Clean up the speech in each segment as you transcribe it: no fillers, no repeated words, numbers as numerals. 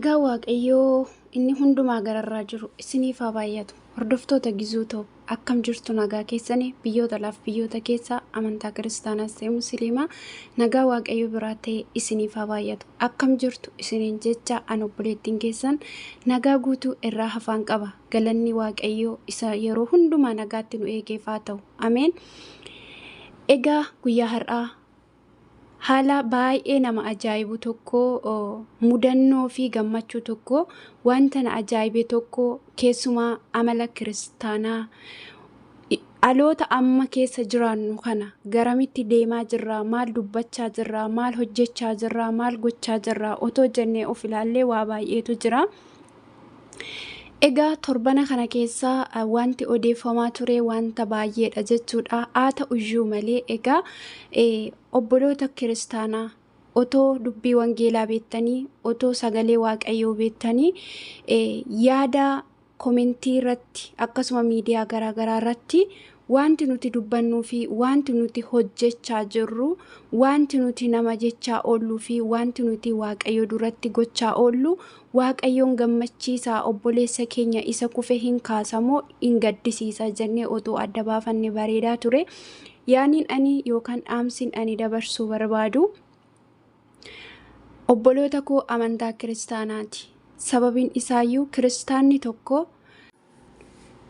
Nagaa Waaqayyoo inni hundumaa gararraa jiru isiniif haa baay'atu. Hordoftoota Gizuu Toob akkam jirtu nagaa keessanii biyyoota alaaf biyyoota keessaa amantaa kiristaanaas ta'e musliimaa nagaa Waaqayyoo biraa ta'e isiniif haa baay'atu. Akkam jirtu isiniin jecha an obboleettiin keessan nagaa guutuu irraa hafaan qaba. Galanni Waaqayyoo isa yeroo hundumaa nagaatti nu eegeef haa ta'u. Ameen. Egaa guyyaa har'aa haala baay'ee nama ajaa'ibu tokko mudannoo fi gammachuu tokko wanta na ajaa'ibe tokko keessumaa amala kiristaanaa dhaloota amma keessa jiraannu kana garamitti deemaa jirraa maal dubbachaa jirraa maal hojjechaa jirraa maal gochaa jirraa otoo jennee of ilaallee waa baay'eetu jira. Egaa torbana kana keessa wanti odeeffamaa ture wanta baay'eedha jechuudha. Haa ta'uyyuu malee egaa obboloota kiristaanaa otoo dubbii wangeelaa beektanii otoo sagalee waaqayyoo beektanii yaada komentii irratti akkasuma miidiyaa garaagaraa irratti wanti nuti dubbannuu fi wanti nuti hojjechaa jirru wanti nuti nama jechaa oolluu fi wanti nuti waaqayyo duratti gochaa oollu waaqayyoon gammachiisaa obboleessa keenya isa kufe hin kaasamoo hin gaddisiisa jennee otoo adda baafanne bareedaa ture. Yaaniin ani yookaan dhaamsiin ani dabarsuu barbaadu obboloota koo amantaa kiristaanaati. Sababiin isaayyuu kiristaanni tokko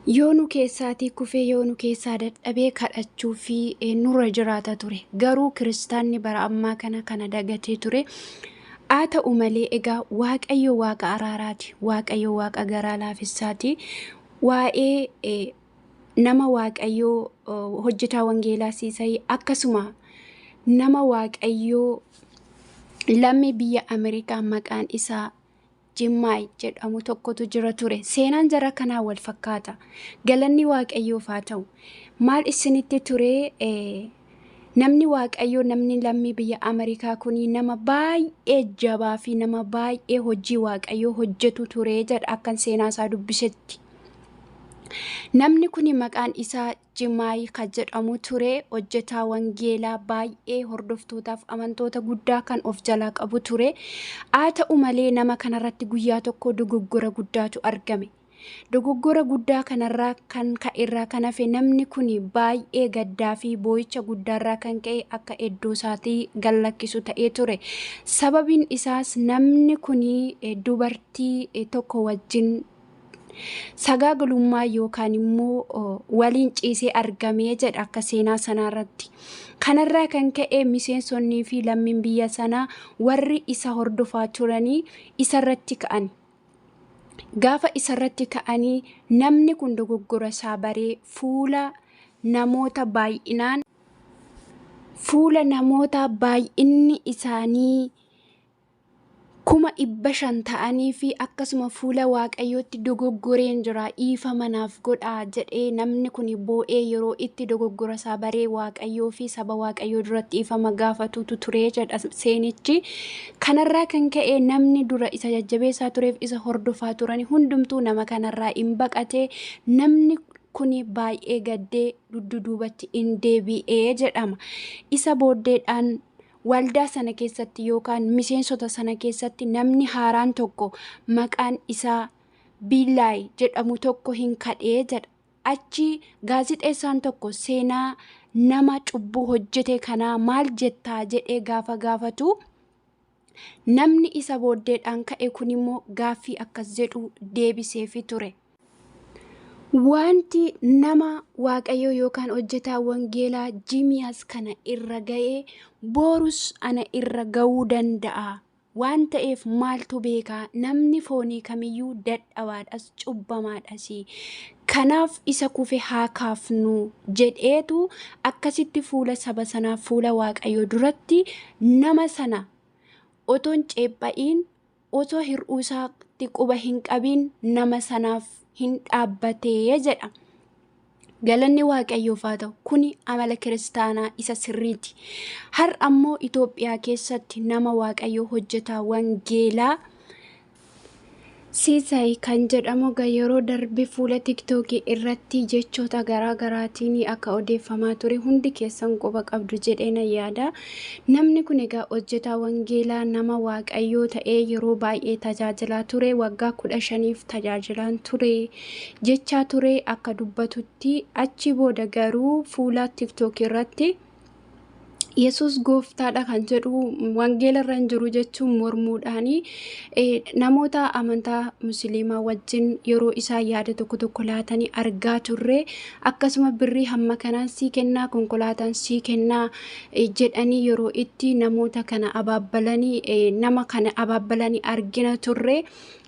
yoo nu keessaatii kufee yoo nu keessaa dadhabee kadhachuu fi nurra jiraata ture. Garuu kiristaanni bara ammaa kana kana dagatee ture. Haa ta'u malee egaa Waaqayyo Waaqa araaraati. Waaqayyo Waaqa garaa laafessaati. Waa'ee nama Waaqayyoo hojjetaa wangeelaa Siisayii akkasuma nama Waaqayyoo lammii biyya Ameerikaa maqaan isaa Jimmaay jedhamu tokkotu jira ture. Seenaan jara kanaa wal fakkaata. Galanni Waaqayyoof haa ta'u. Maal isinitti ture namni Waaqayyoo namni lammii biyya Ameerikaa kun nama baay'ee jabaa fi nama baay'ee hojii Waaqayyoo hojjetu ture jedha akkan seenaa isaa dubbisetti. Namni kun maqaan isaa Jimaay kan jedhamu ture hojjetaa wangeelaa baay'ee hordoftootaaf amantoota guddaa kan of jalaa qabu ture. Haa ta'u malee nama kanarratti guyyaa tokko dogoggora guddaatu argame. Dogoggora guddaa kanarraa kan ka'erraa kan hafe namni kun baay'ee gaddaa fi boo'icha guddaarraa kan ka'e akka iddoo isaatii gallakkisu ta'ee ture. Sababiin isaas namni kun dubartii tokko wajjin sagaagalummaa yookaan immoo waliin ciisee argamee jedha akka seenaa sanaarratti. Kanarraa kan ka'e miseensonnii fi lammiin biyya sanaa warri isa hordofaa turanii isarratti ka'an. Gaafa isarratti ka'anii namni kun dogoggora isaa baree fuula namoota baay'inaan fuula namoota baay'inni isaanii 500,000 ta'anii fi akkasuma fuula waaqayyootti dogoggoreen jira dhiifama naaf godhaa jedhee namni kun boo'ee yeroo itti dogoggora isaa baree waaqayyoo fi saba waaqayyoo duratti dhiifama gaafatutu ture jedha seenichi. Kanarraa kan ka'e namni dura isa jajjabeessaa tureef isa hordofaa turan hundumtuu nama kanarraa hin baqatee namni kun baay'ee gaddee dudduubatti hin deebi'ee jedhama. Isa booddeedhaan waldaa sana keessatti yookaan miseensota sana keessatti namni haaraan tokko maqaan isaa Biilaay jedhamu tokko hin kadhee jedha. Achi gaazixeessaan tokko seenaa nama cubbuu hojjete kanaa maal jettaa jedhee gaafa gaafatu namni isa booddeedhaan ka'e kun immoo gaaffii akkas jedhu deebiseefi ture. Wanti nama waaqayyoo yookaan hojjetaa wangeelaa Jimiyaas kana irra ga'ee boorus ana irra ga'uu danda'a. Waan ta'eef maaltu beekaa namni foonii kamiyyuu dadhabaadhas cubbamaadhas. Kanaaf isa kufe haa kaafnu jedheetu akkasitti fuula saba sanaa fuula waaqayyoo duratti nama sana otoo hin ceepha'iin otoo hir'uu isaatti quba hin qabiin nama sanaaf hin dhaabbatee jedha. Galanni Waaqayyoof haa ta'u. Kuni amala kiristaanaa isa sirriiti. Har'a ammoo Itoophiyaa keessatti nama Waaqayyoo hojjetaa wangeelaa Siisay kan jedhamu egaa yeroo darbe fuula tiktookii irratti jechoota garaa garaatiin akka odeeffamaa ture hundi keessan quba qabdu jedhee nan yaada. Namni kun egaa hojjetaa wangeelaa nama waaqayyoo ta'ee yeroo baay'ee tajaajilaa ture waggaa 15f tajaajilaan ture jechaa ture akka dubbatutti achi booda garuu fuula tiktookii irratti Yesuus gooftaadha kan jedhu wangeela irra hin jiru jechuun mormuudhaani namoota amantaa musliimaa wajjin yeroo isaan yaada tokko tokko laatanii argaa turre akkasuma birrii hamma kanaan sii kennaa konkolaataan sii kennaa jedhanii yeroo itti namoota kana abaabbalanii nama kana abaabbalanii argina turre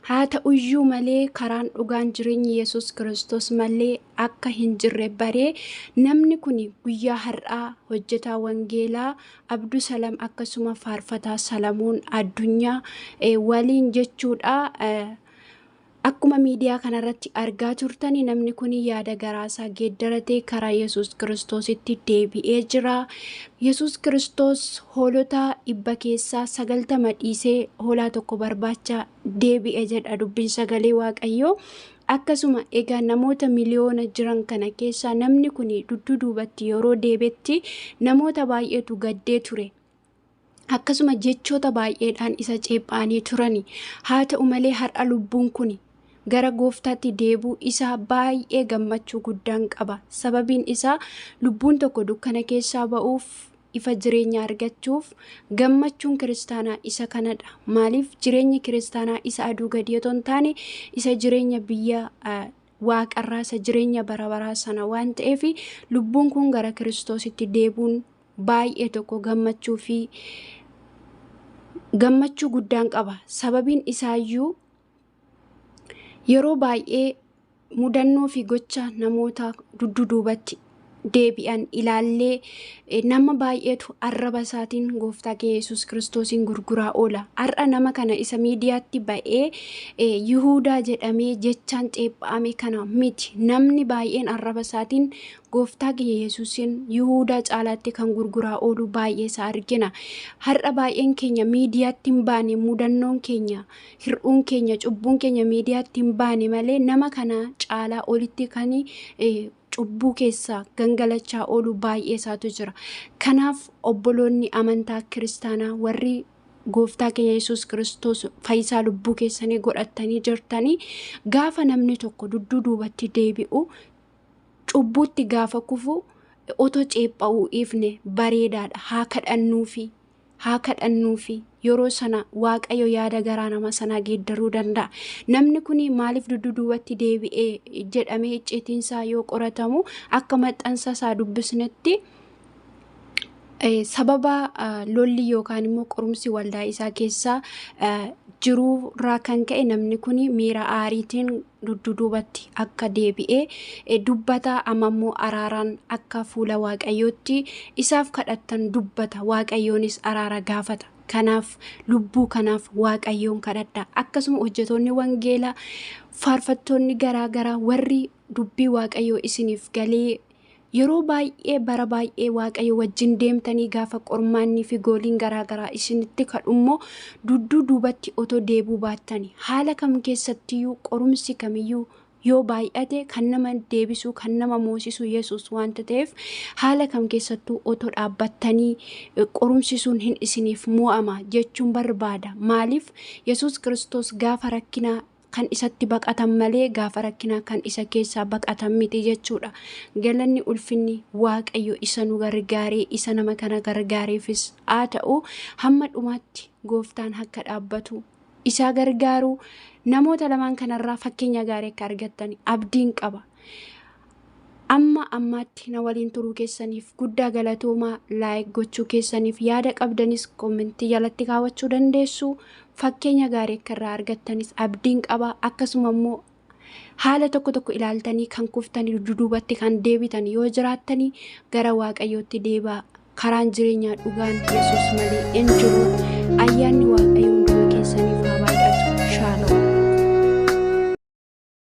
haa ta'uyyuu malee karaan dhugaan jireenyi Yesuus Kiristoos malee akka hin jirre baree namni kun guyyaa har'aa hojjetaa wangeelaa Abdusalam akkasuma faarfataa Salamoon Addunyaa waliin jechuudha. Akkuma miidiyaa kanarratti argaa turtani namni kun yaada garaasaa geeddaratee karaa Yesuus Kiristoositti deebi'ee jira. Yesuus Kiristoos hoolota dhibba keessaa 90 dhiisee hoolaa tokko barbaacha deebi'e jedha dubbiin sagalee Waaqayyoo. Akkasuma egaa namoota miliyoona jiran kana keessaa namni kun duddu duubatti yeroo deebetti namoota baay'eetu gaddee ture. Akkasuma jechoota baay'eedhaan isa ceephaanii turani. Haa ta'u malee har'a lubbuun kun gara gooftaatti deebuu isaa baay'ee gammachuu guddaan qaba. Sababiin isaa lubbuun tokko dukkana keessaa ba'uuf ifa jireenya argachuuf gammachuun kiristaanaa isa kanadha. Maaliif jireenyi kiristaanaa isa aduu gadi otoo hin taane isa jireenya biyya waaqarraa isa jireenya bara baraa sana waan ta'eef lubbuun kun gara kiristoositti deebuun baay'ee tokko gammachuu fi gammachuu guddaan qaba. Sababiin isaayyuu yeroo baay'ee mudannoo fi gocha namoota dudduubatti deebi'an ilaallee nama baay'eetu arraba isaatiin gooftaa keenya Yesuus Kiristoosiin gurguraa oola. Har'a nama kana isa miidiyaatti ba'ee Yihuudaa jedhamee jechaan ceepha'ame kana miti. Namni baay'een arraba isaatiin gooftaa keenya Yesuusiin Yihuudaa caalaatti kan gurguraa oolu baay'ee isaa argina. Har'a baay'een keenya miidiyaatti hin baane mudannoon keenya hir'uun keenya cubbuun keenya miidiyaatti hin baane malee nama kana caalaa olitti kan cubbuu keessa gangalachaa oolu baay'ee isaatu jira. Kanaaf obboloonni amantaa kiristaanaa warri gooftaa keenya Yesuus Kiristoos fayyisaa lubbuu keessanii godhattanii jirtanii gaafa namni tokko dudduu duubatti deebi'u cubbuutti gaafa kufu otoo ceepha'uu dhiifne bareedaadha haa kadhannuufi. Haa kadhannuufi yeroo sana waaqayyo yaada garaa nama sanaa geeddaruu danda'a. Namni kun maaliif dudduubatti deebi'ee jedhamee icciitiinsaa yoo qoratamu akka maxxansa isaa dubbisnetti sababa lolli yookaan immoo qorumsi waldaa isaa keessaa jiruurraa kan ka'e namni kun miira aariitiin dudduubatti akka deebi'ee dubbata amma immoo araaraan akka fuula waaqayyootti isaaf kadhattan dubbata waaqayyoonis araara gaafata. Kanaaf lubbuu kanaaf waaqayyoon kadhadha. Akkasuma hojjetoonni wangeelaa faarfattoonni garaa garaa warri dubbii waaqayyoo isiniif galee yeroo baay'ee bara baay'ee waaqayyo wajjin deemtanii gaafa qormaannii fi gooliin garaa garaa isinitti kadhummoo dudduu duubatti otoo deebuu baattanii haala kam keessattiyyuu qorumsi kamiyyuu yoo baay'ate kan nama deebisu kan nama moosisu Yesuus waanta ta'eef haala kam keessattuu otoo dhaabbattanii qorumsi sun hin isiniif mo'ama jechuun barbaada. Maaliif Yesuus Kiristoos gaafa rakkinaa kan isatti baqatan malee gaafa rakkinaa kan isa keessaa baqatan miti jechuudha. Galanni ulfinni waaqayyo isa nu gargaaree isa nama kana gargaareefis haa ta'u hamma dhumaatti gooftaan akka dhaabbatu isaa gargaaru namoota lamaan kanarraa fakkeenya gaarii akka argattan abdiin qaba. Amma ammaatti na waliin turuu keessaniif guddaa galatoomaa laayik gochuu keessaniif yaada qabdanis koomentii jalatti kaawwachuu dandeessu. Fakkeenya gaarii akka irraa argattanis abdiin qaba. Akkasuma immoo haala tokko tokko ilaaltanii kan kuftanii dudduubatti kan deebitan yoo jiraattanii gara waaqayyootti deebaa. Karaan jireenyaa dhugaan Yesuus malee hin jiru. Ayyaanni waaqayyoo